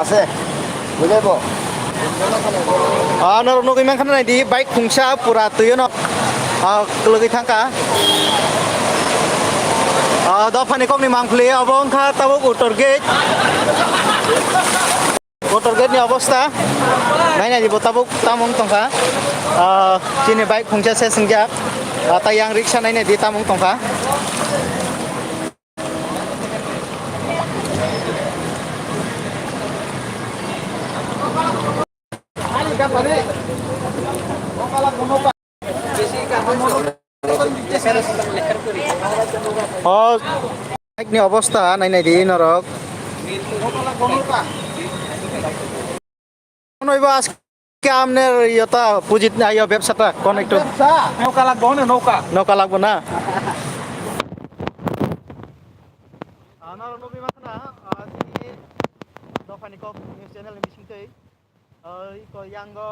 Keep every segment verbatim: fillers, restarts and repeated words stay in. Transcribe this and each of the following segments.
Ase, bujai bo. Ah, norok nugwi mankha nai di, bike khungsa pura twi no, ah, kwlwgwi thangkha. Ah, dophani kokni mangpili, obo wngkha tabuk Uttor Gate. Uttor Gate ni obostha nainai di bo tabuk tamo wng tongkha. Ah, chini bike khungsa se swngjak. Ah, tei yang riksa nainai di tamo wng tongkha. O bike ni obostha nainai di norok. Noibo aske amne yota pujit ayo bebsa ta kon ektu. Bebsa, noka lagbo hone noka. Noka lagbo na. Ano nugwi mankha na, ah, chini dophani kok news channel ni bisingtwi. Ah, iko yango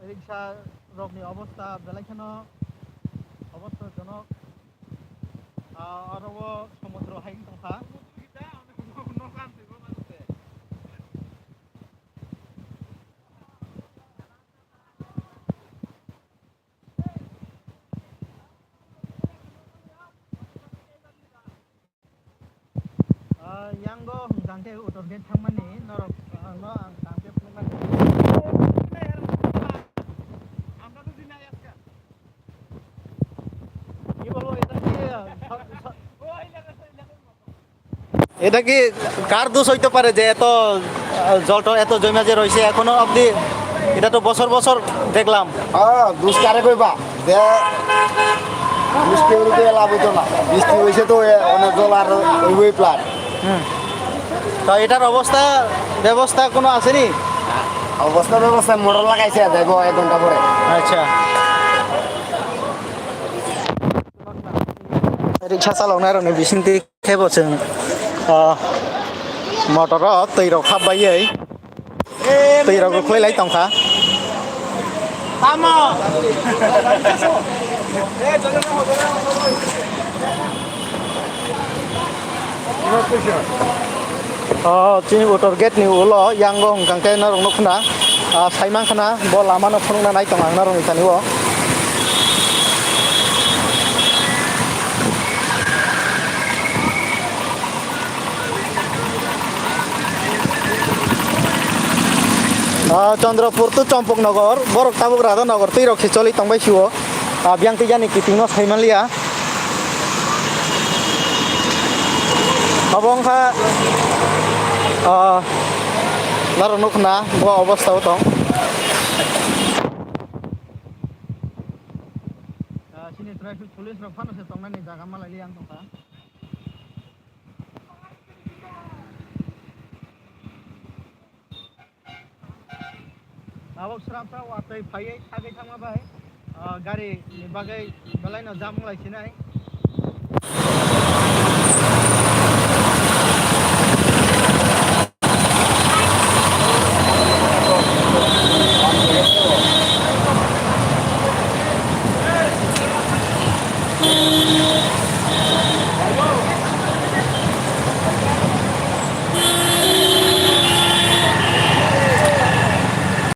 riksa rokni obostha belai kheno obostha jonok. Ah, oro o somudro hai wng tongkha. Ah, yango hwnkha khe Uttor Gate thangmani norok, ah, no ang tang khe phunuknani. এটা কি কার দোষ হইতে পারে যে এত, আহ, জলটা এত জমে যে রয়েছে এখনো অবধি? এটা তো বছর বছর দেখলাম। হ্যাঁ, দুষ কারে কইবা? যে বৃষ্টি হইলে তো এলা বইতো না, বৃষ্টি হইছে তো এ-, অনেক জল আর ওইভাবেই প্লাট। হুম। তো এটার অবস্থা, ব্যবস্থা কোনো আসেনি? অবস্থা ব্যবস্থা মোটর লাগাইছে, যাইবো এক ঘন্টা পরে। আচ্ছা। Riksa chaloknai rokni bisingtwi khe bo chwng, ah, motor o twi rok hap baiwi twi rok rwkhlai lai tongkha. O chini Uttor Gate ni ulo yango hwnkha khe norok nukho na, ah, sai mankha na bo lama no phunukna nai tongo ang norok ni thani o. Ah, Chandrapur to Champaknagar, borok tabuk Radhanagar twi rok se choli tongbai sio. Ah, biyang twi jani kiting no sai manliya. Abo wngkha, ah, norok nukna bo obostha o tong. Ah, chini traffic police rok phano se tongnani jaga malai liya wng tongkha. Abo srapsa watwi phaiwi thagwi thangma bai, ah, gari ni bagwi belai no jam wng lai sinai.